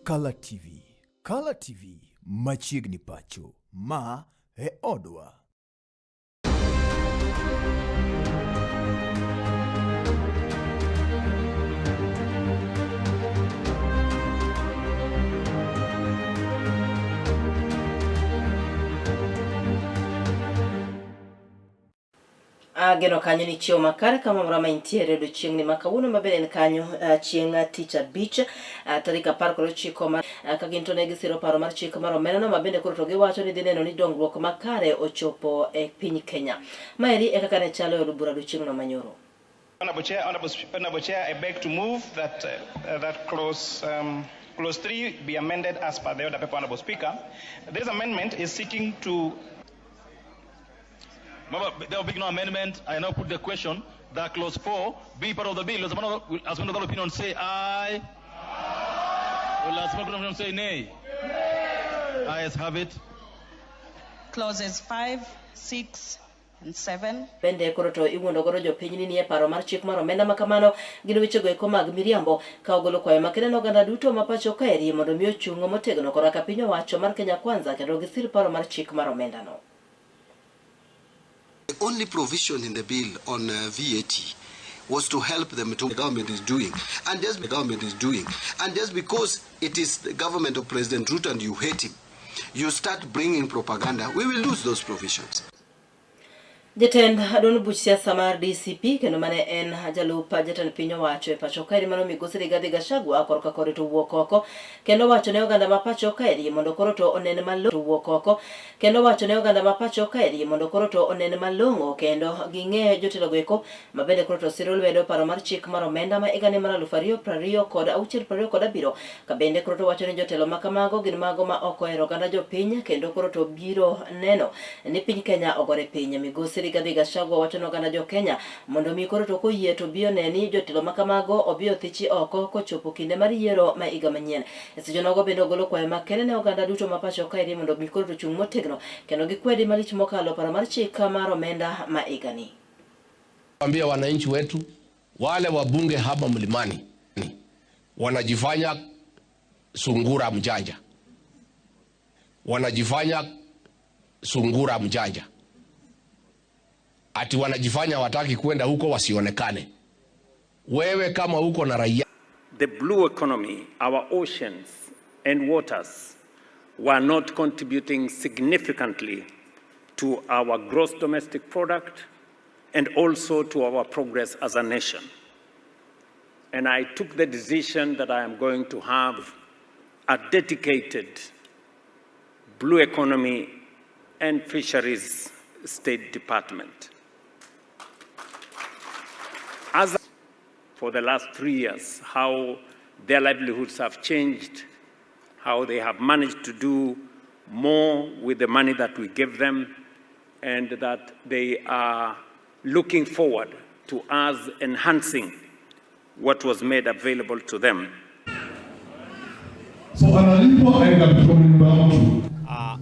Kala TV. Kala TV machiegni pacho. Ma e odwa. Ageno kanyo ni chiewo makare kama moro ma intiere odiochieng'ni ma kawuono ma bende en kanyo chieng' tich abich tarik 19 mar ka gin to ne gisiro paro mar chik mar omendano ma bende koro to giwacho ni dhi neno ni dongruok makare ochopo e piny Kenya. Maeri e kaka ne chalo e od bura odiochieng'no manyoro. Honorable Chair, Honorable Chair, I beg to move that clause 3 be amended as per the order paper, Honorable Speaker. This amendment is seeking to... Mama, there will be no amendment. I now put the question that clause 4 be part of the bill. As one of the opinion say aye. Will as one of the opinion say nay? Nay. Ayes have it. Clauses 5, 6, and 7. Bende koro to iwuondo godo jopiny ni nie paro mar chik mar omenda ma kamano gin wechego eko mag miriambo ka ogolo kwayo makende ne oganda duto ma pacho kaeri mondo mi ochung' motegno korka piny owacho mar Kenya Kwanza kendo gisir paro mar chik mar omendano. The only provision in the bill on VAT was to help them to the government is doing, and just the government is doing, and just because it is the government of President Ruto and you hate him, you start bringing propaganda, we will lose those provisions. Jatend duond buch siasa mar DCP kendo mane en jalup jatend piny owacho e pacho kaeri mano migosi Rigathi Gachagua korka kore to wuok oko kendo wacho ne oganda ma pacho kaeri mondo koro to onen malong'o to wuok oko kendo wacho ne oganda ma pacho kaeri mondo koro to onen malong'o kendo ging'e jotelo goeko ma bende koro to siro lwedo paro mar chik mar omenda ma higani mar aluf ariyo prariyo kod auchiel prariyo kod abiriyo ka bende koro to wacho ni jotelo ma kamago gin mago ma ok ohero oganda jopiny kendo koro to biro neno ni piny Kenya ogore piny. Migosi Rigathi Gachagua wacho ne oganda jo Kenya mondo mi koro to koyie to obi one ni jotelo ma kamago obi othichi oko kochopo kinde mar yiero ma higa manyien. E seche nogo bende ogolo kwayo makende ne oganda duto ma pacho kaeri mondo mi koro to chung' motegno kendo gikwedi malich mokalo paro mar chik mar omenda ma higani. Ambia wananchi wetu wale wabunge hapa mlimani wanajifanya sungura mjanja, wanajifanya sungura mjanja, ati wanajifanya wataki kwenda huko wasionekane. Wewe kama uko na raia. The blue economy, our oceans and waters were not contributing significantly to our gross domestic product and also to our progress as a nation. And I took the decision that I am going to have a dedicated blue economy and fisheries state department. As for the last 3 years, how their livelihoods have changed, how they have managed to do more with the money that we give them, and that they are looking forward to us enhancing what was made available to them. So analipwa aenda kutoka nyumba ya mtu.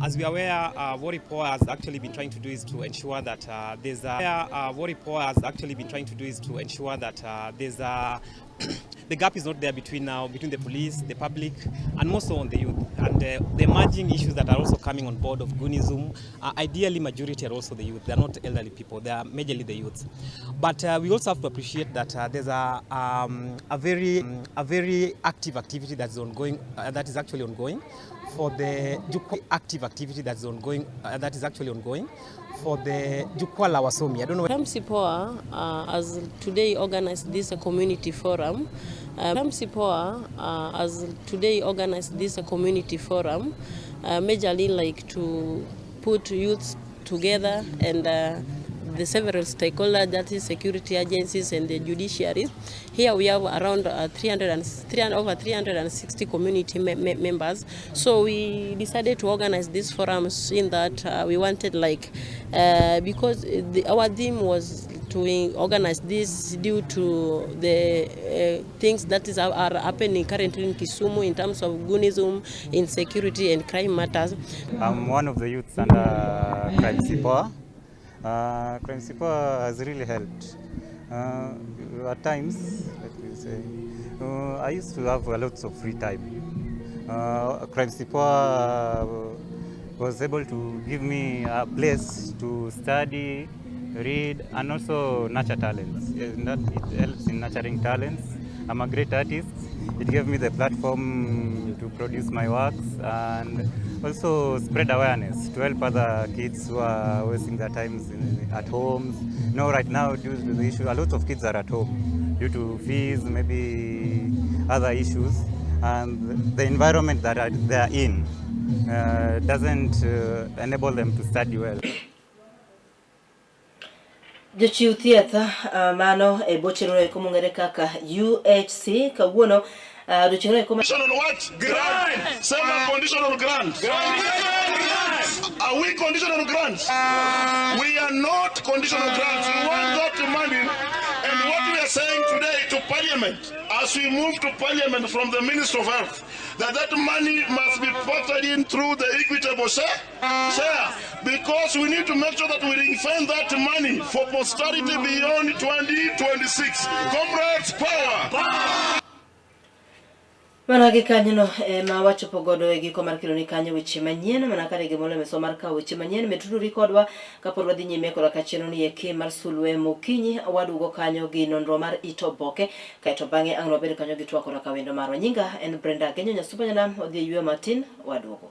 As we are aware, what IPOA has actually been trying to do is to ensure that there's a, what IPOA has actually been trying to do is to ensure that there's a the gap is not there between now between the police, the public, and more so on the youth. And the emerging issues that are also coming on board of Gunism, ideally majority are also the youth. They are not elderly people. They are majorly the youths. But we also have to appreciate that there's a very active activity that's ongoing, that is actually ongoing for the Jukwaa active activity that's ongoing, that is actually ongoing for the Jukwaa la Wasomi. I don't know. Crime IPOA as today organized this community forum. Crime IPOA as today organized this community forum, majorly to put youths together and the several stakeholders, that is security agencies and the judiciary. Here we have around three hundred and three, over 360 community members. So we decided to organize this forum in that we wanted because our theme was to organize this due to the things that are happening currently in Kisumu in terms of Gunism, insecurity and crime matters. I'm one of the youths under Crime IPOA. Crime IPOA has really helped. At times, let me say, I used to have a lot of free time. Crime Sipoa was able to give me a place to study, read, and also nurture talents. It helps in nurturing talents. I'm a great artist. It gave me the platform to produce my works and also spread awareness to help other kids who are wasting their times at homes. You know, right now, due to the issue, a lot of kids are at home due to fees, maybe other issues, and the environment that they are in doesn't enable them to study well. Jochiw thieth mano e bwo chenro eko mong'ere kaka UHC kawuono odiochieng' eko Conditional what? Grant. Sema conditional grant. Grant. Are we conditional grants? We are not conditional grants. We want that money. And what we are saying today to Parliament, as we move to Parliament from the Minister of Health, that that money must be factored in through the equitable share, because we need to make sure that we ring-fence that money for posterity beyond 2026. Comrades, power! Power! Mana gi kanyono ema wachopo godo e giko mar keloni kanyo weche manyien mana kare gimolo meso mar kawo weche manyien metudori kodwa kapod wadhi nyime koda ka chenro ni eki mar sulwe mokinyi waduogo kanyo gi nonro mar it oboke kaeto bang'e ang' wabed kanyo gi twak koda ka wendo marwa. Nyinga en Brenda Agenyo Nyasuba Nyanam, odhi e yweyo matin waduogo.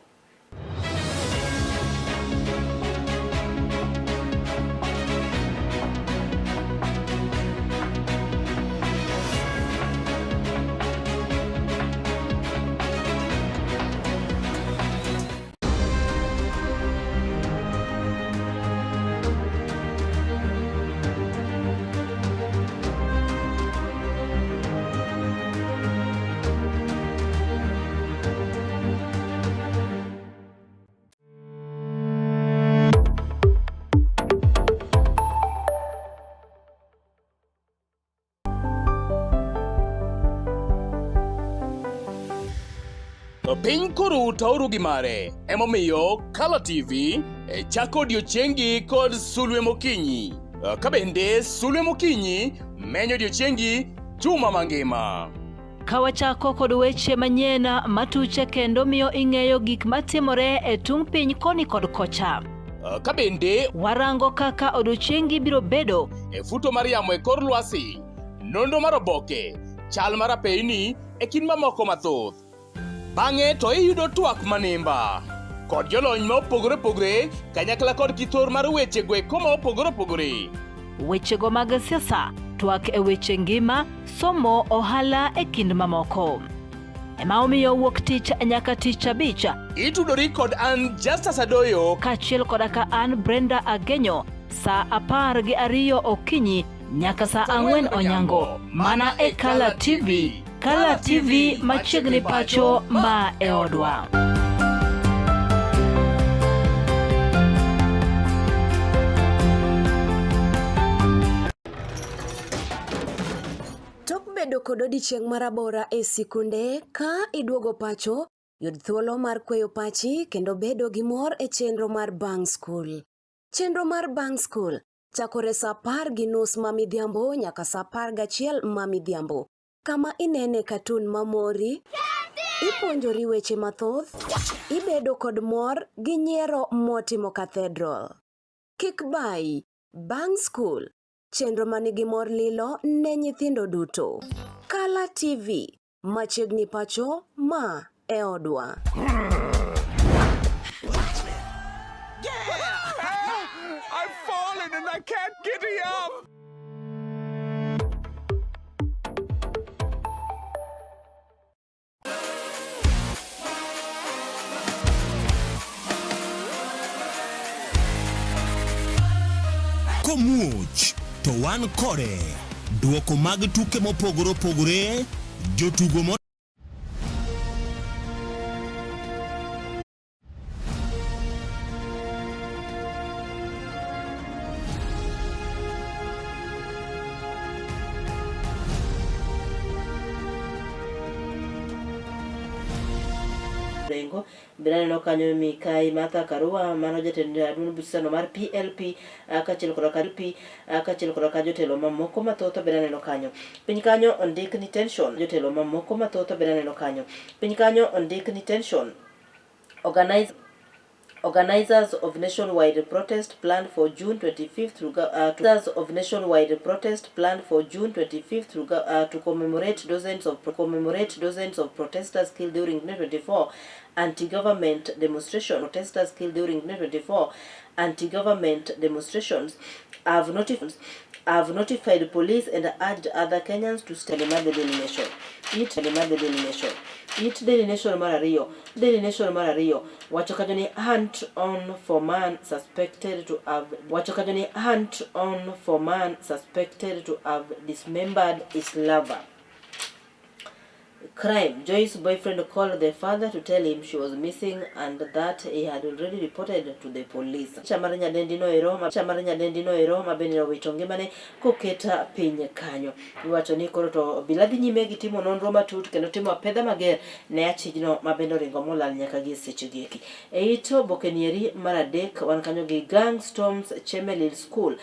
To piny koru tauru gi mare. Emomiyo Kala TV e chako odiechiengi kod sulwe mokinyi. Ka bende sulwe mokinyi menyo odiechiengi juma mangima. Ka wachako kod weche manyien matuche kendo miyo ing'eyo gik matimore e tung' piny koni kod kocha. Ka bende warango kaka odiechiengi biro bedo e futo mar yamo e kor lwasi, nonro mar oboke, chal mar apeyni e kind mamoko mathoth. Bang'e to iyudo twak manimba kod jolony ma opogore opogore kanyakla kod kithor mar weche go eko ma opogore opogore. Wechego mag siasa, twak e weche ngima, somo, ohala e kind mamoko. Ema omiyo wuok tich nyaka tich abich. Itudori kod an Justus Adoyo kaachiel koda ka an Brenda Agenyo saa 12 okinyi nyaka saa 4 onyango mana e Kala TV. Kala TV machiegni pacho ma e odwa. Tok bedo kod odiechieng' marabora e sikunde, ka iduogo pacho, yud thuolo mar kweyo pachi kendo bedo gi mor e chenro mar bang' skul. Chenro mar bang' skul chakore saa 10:30 ma midhiambo nyaka saa 11 ma midhiambo, kama inene katun mamori, ipuonjori weche mathoth, ibedo kod mor gi nyiero motimo cathedral. Kik bayi, bang' skul, chenro manigi mor lilo ne nyithindo duto. Kala TV, machiegni pacho, ma e odwa. I've fallen and I can't get up. Komuoch to wan kode. Duoko mag tuke mopogore opogore, jotugo mo nengo. Bende aneno kanyo Mikai Martha Karua mano jatend duond buch siasa no mar PLP kaachiel koda ka P kaachiel koda ka jotelo mamoko mathoth bende aneno kanyo. Piny kanyo ondik ni tension jotelo mamoko mathoth bende aneno kanyo. Piny kanyo ondik ni tension organize Organizers of nationwide protest planned for June 25th to, uh, to of nationwide protest planned for June 25th to, uh, to commemorate dozens of commemorate dozens of protesters killed during 2024 anti-government demonstration protesters killed during 2024 anti-government demonstrations have notified have notified police and urged other Kenyans to stay the Daily Nation. It the Daily Nation. It Daily Nation mar ariyo. Daily Nation mar ariyo wacho kanyo ni hunt on for man suspected to have wacho kanyo ni hunt on for man suspected to have dismembered his lover. Crime. Joyce's boyfriend called the father to tell him she was missing and that he had already reported to the police. Picha mar nyadendi no ero, picha mar nyadendi no ero ma bende owito ngimane koket piny kanyo. Iwacho ni koro to obila dhi nyime gi timo nonro matut kendo timo apedha mager ne achijno ma bende oringo molal nyaka gi seche gi eki. E it oboke nieri mar adek wan kanyo gi gang storms Chemelil School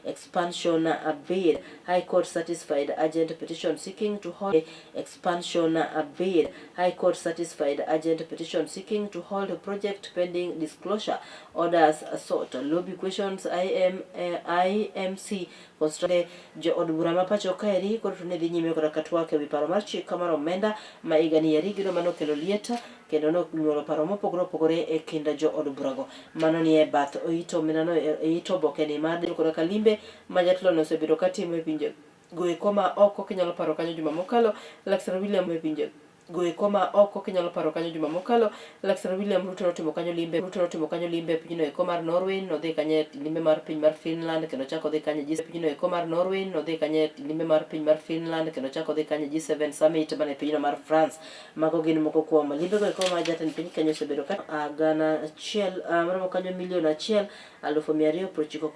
expansion bid. High Court satisfied urgent petition seeking to hold expansion bid. High Court satisfied urgent petition seeking to hold project pending disclosure. Orders sought. Lobby questions IM, IMC construct jo od bura ma pacho kaeri koro to ne dhi nyime koda ka twak ewi paro mar chik mar omenda ma higani eri gino mane okelo liet kendo nonyuolo paro mopogore opogore e kind jo od burago. Mano ni e bath oito minano e it oboke ni mar koda ka limbe ma jatelono osebedo ka timo e pinje goeko ma oko kinyalo paro kanyo juma mokalo Laktar William e pinje goeko ma oko kinyalo paro kanyo juma mokalo Laktar William Ruto notimo kanyo limbe Ruto notimo kanyo limbe e pinyno eko mar Norway nodhi kanyo e limbe mar piny mar Finland kendo chako dhi kanyo e pinyno eko mar Norway nodhi kanyo e limbe mar piny mar Finland kendo chako dhi kanyo e G7 summit mane pinyno mar France. Mago gin moko kuom limbego eko ma jatend piny Kenya osebedo ka gana achiel maromo kanyo milion achiel 298,000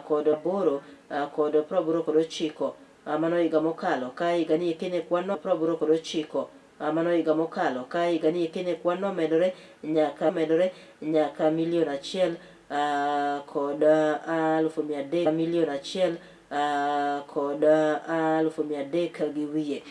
kod aboro kod 89 mano higa mokalo ka higa ni eki kwan no 89 mano higa mokalo ka higa ni eki kwan no omedore nyaka medore nyaka milion achiel kod 300,000 milion achiel kod 300,000 gi wiye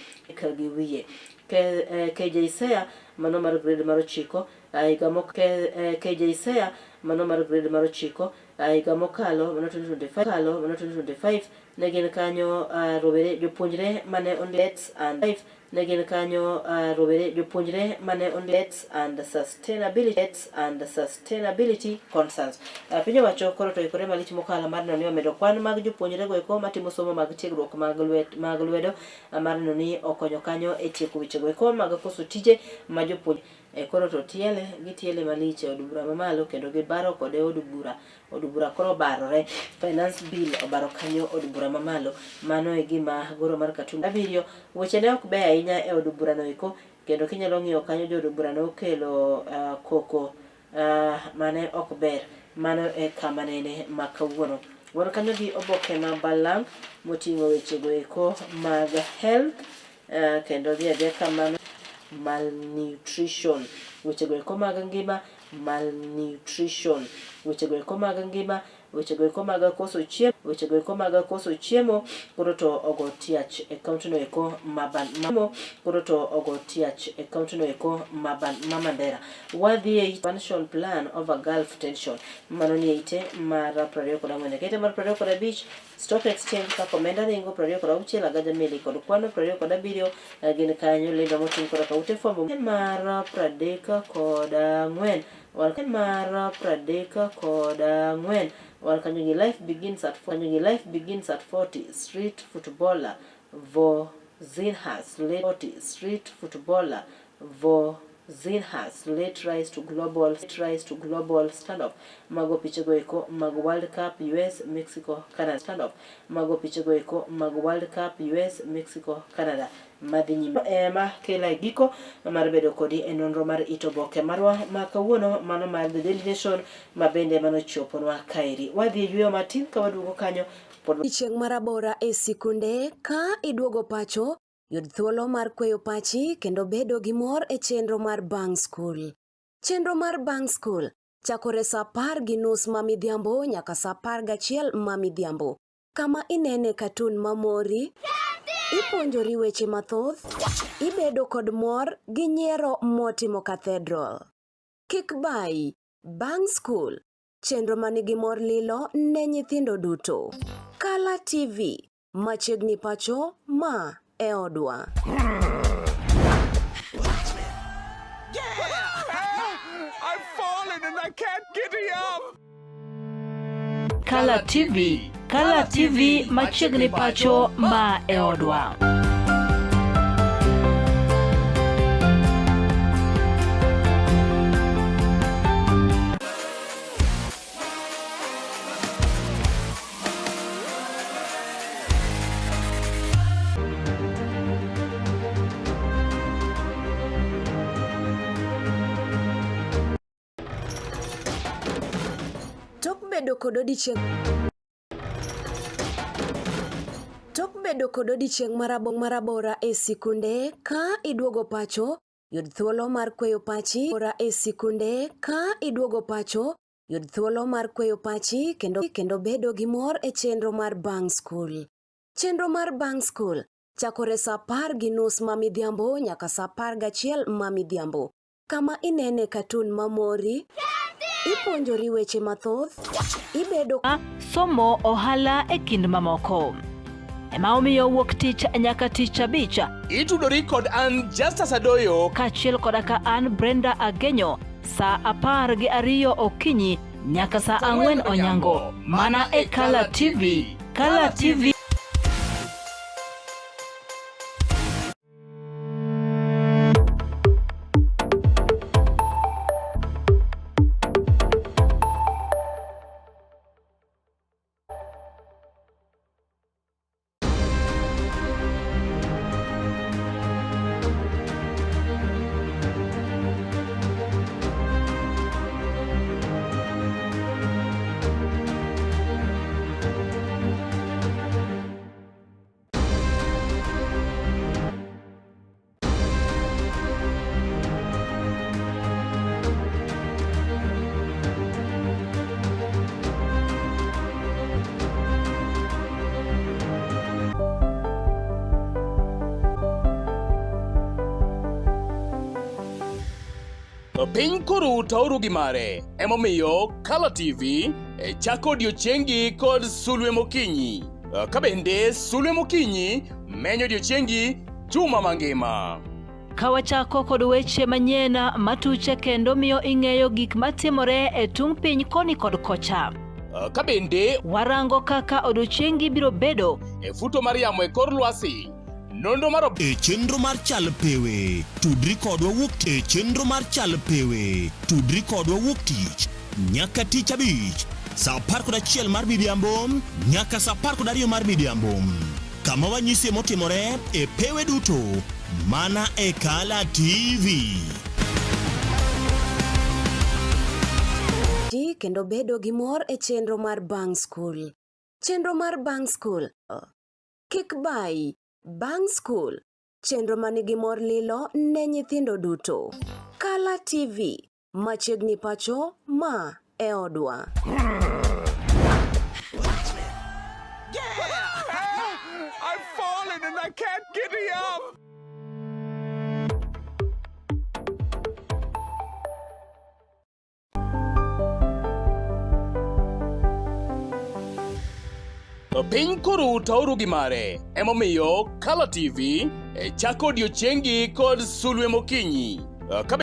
gi wiye. KJSEA mano mar grade mar ochiko higa mok KJSEA mano mar grade mar ochiko higa mokalo mano 2025 kalo mano 2025 ne gin kanyo rowere jopuonjre mane ondik and ne gin kanyo rowere jopuonjre mane ondik and sustainability and sustainability concerns. Piny owacho koro to oikore malich mokalo mar neno ni omedo kwan mag jopuonjre go eko matimo somo mag tiegruok mag lwet mag lwedo mar neno ni okonyo kanyo e tieko weche go eko mag koso tije ma jopuonj E koro to tiele, gitiele malich e od bura mamalo kendo gibaro kode e od bura. Od bura koro obarore. Finance bill obaro kanyo od bura mamalo. Mano e gima goro mar Katundu. Abiriyo, weche ne ok beyo ahinya e od bura no eko kendo kinyalo ng'iyo kanyo jood bura nokelo uh, koko uh, mane ok ber. Mano e kama nene ma kawuono. Wan kanyo gi oboke ma balang' moting'o wechego eko mag health uh, kendo dhi adhiya kamano malnutrition wechego eko mag ngima malnutrition wechego eko mag ngima wechego eko mag koso chiemo wechego eko mag koso chiemo koro to ogo tiach e kaunti no eko ma ban koro to ogo tiach e kaunti no eko ma ban ma Mandera wadhi e expansion plan over Gulf tension mano ni ite mar 24 kete mar 25 Stock Exchange kaka omenda ringo 26 agaja meli kod kwano 27 eh, gin kanyo lendo moting' koda ka ute fwambo mar 34 wan mar 34 wan kanyo gi life begins at kanyo gi life begins at 40 street footballer Vozinhas late 40 street footballer Vo Zinhas late rise to global rise to global standoff mago pichego eko mag World Cup US Mexico Canada standoff mago pichego eko mag World Cup US Mexico Canada madhi nyime ema kela e giko mar bedo kodi e nonro mar it oboke marwa ma kawuono mano mar The Daily Nation ma bende mano choponwa kaeri wadhi e yueyo matin ka waduogo kanyo pod Chieng' mar abora e sikunde ka iduogo pacho. Yud thuolo mar kweyo pachi kendo bedo gi mor e chenro mar Bang' Skul. Chenro mar Bang' Skul chakore sa 10:30 ma midhiambo nyaka sa 11 ma midhiambo, kama inene katun mamori, ipuonjori weche mathoth, ibedo kod mor gi nyiero motimo cathedral. Kik bayi, Bang' Skul, chenro manigi mor lilo ne nyithindo duto. Kala TV, machiegni pacho ma e odwa. I've fallen and I can't get up. Kala TV, Kala TV machiegni pacho ma e odwa. Tok bedo kod odiechieng' Tok bedo kod odiechieng' marabora e sikunde ka iduogo pacho, yud thuolo mar kweyo pachi ora e sikunde ka iduogo pacho, yud thuolo mar kweyo pachi kendo kendo bedo gi mor e chenro mar Bang' Skul. Chenro mar Bang' Skul chakore sa 10:30 ma midhiambo nyaka sa 11 ma midhiambo, kama inene katun mamori, ipuonjori weche mathoth, ibedo somo ohala e kind mamoko. Ema omiyo wuok tich nyaka tich abich. Itudori kod an Justus Adoyo kaachiel koda ka an Brenda Agenyo sa 12 okinyi nyaka sa 4 onyango mana e Kala TV. Kala TV. Piny koru tauru gi mare. Emomiyo Kala TV e chako odiechiengi kod sulwe mokinyi. Ka bende sulwe mokinyi menyo odiechiengi juma mangima. Ka wachako kod weche manyien matuche kendo miyo ing'eyo gik matimore e tung' piny koni kod kocha. Ka bende warango kaka odiechiengi biro bedo e futo mar yamo e kor lwasi, nonro mar E chenro mar chal pewe, tudri kodwa wuok e chenro mar chal pewe, tudri kodwa wuok tich nyaka tich abich saa 11 mar midhiambo nyaka saa 12 mar midhiambo kama wanyisie motimore e pewe duto mana e Kala TV. Ti kendo bedo gi mor e chenro mar Bang' Skul. Chenro mar Bang' Skul. Kik bayi. Bang' Skul. Chenro manigi mor lilo ne nyithindo duto. Kala TV. Machiegni pacho ma e odwa. I've fallen and I can't get up. Piny koru tauru gi mare. Emomiyo Kala TV e chako odiechiengi kod sulwe mokinyi. Ka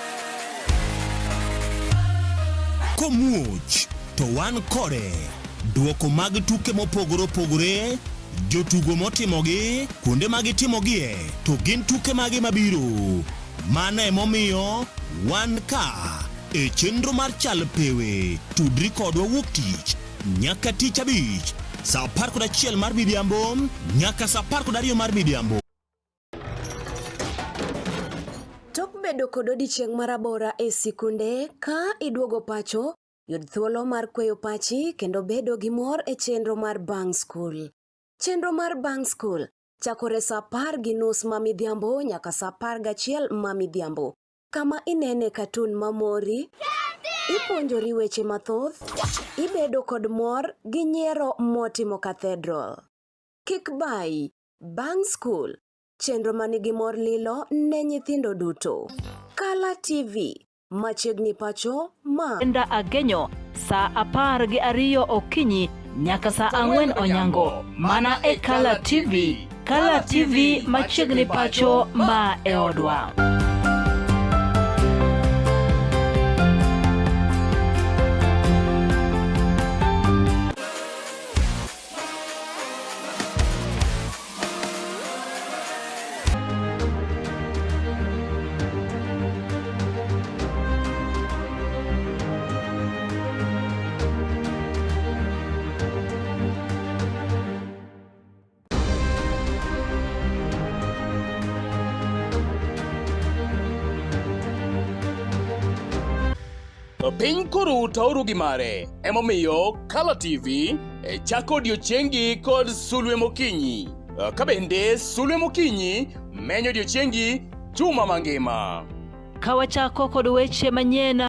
Komuoch to wan kode. Duoko mag tuke mopogore opogore, jotugo motimogi, kuonde ma gitimogie, to gin tuke mage mabiro. Mano emomiyo wan ka e chenro mar chal pewe. Tudri kodwa wuok tich nyaka tich abich saa 11 mar midhiambo nyaka saa 12 mar midhiambo. Tok bedo kod odiechieng' marabora e sikunde, ka iduogo pacho, yud thuolo mar kweyo pachi kendo bedo gi mor e chenro mar Bang' Skul. Chenro mar Bang' Skul. Chakore saa 10:30 ma midhiambo nyaka saa 11 ma midhiambo. Kama inene katun mamori, ipuonjori weche mathoth, ibedo kod mor gi nyiero motimo cathedral. Kik bayi, bang' skul, chenro manigi mor lilo ne nyithindo duto. Kala TV, machiegni pacho ma. Brenda Agenyo saa 12 okinyi nyaka saa 4 onyango mana e Kala TV. Kala TV machiegni pacho ma e odwa. Piny koru tauru gi mare, emomiyo Kala TV e chako odiechiengi kod sulwe mokinyi. Ka bende sulwe mokinyi menyo odiechiengi juma mangima. Ka wachako kod weche manyien.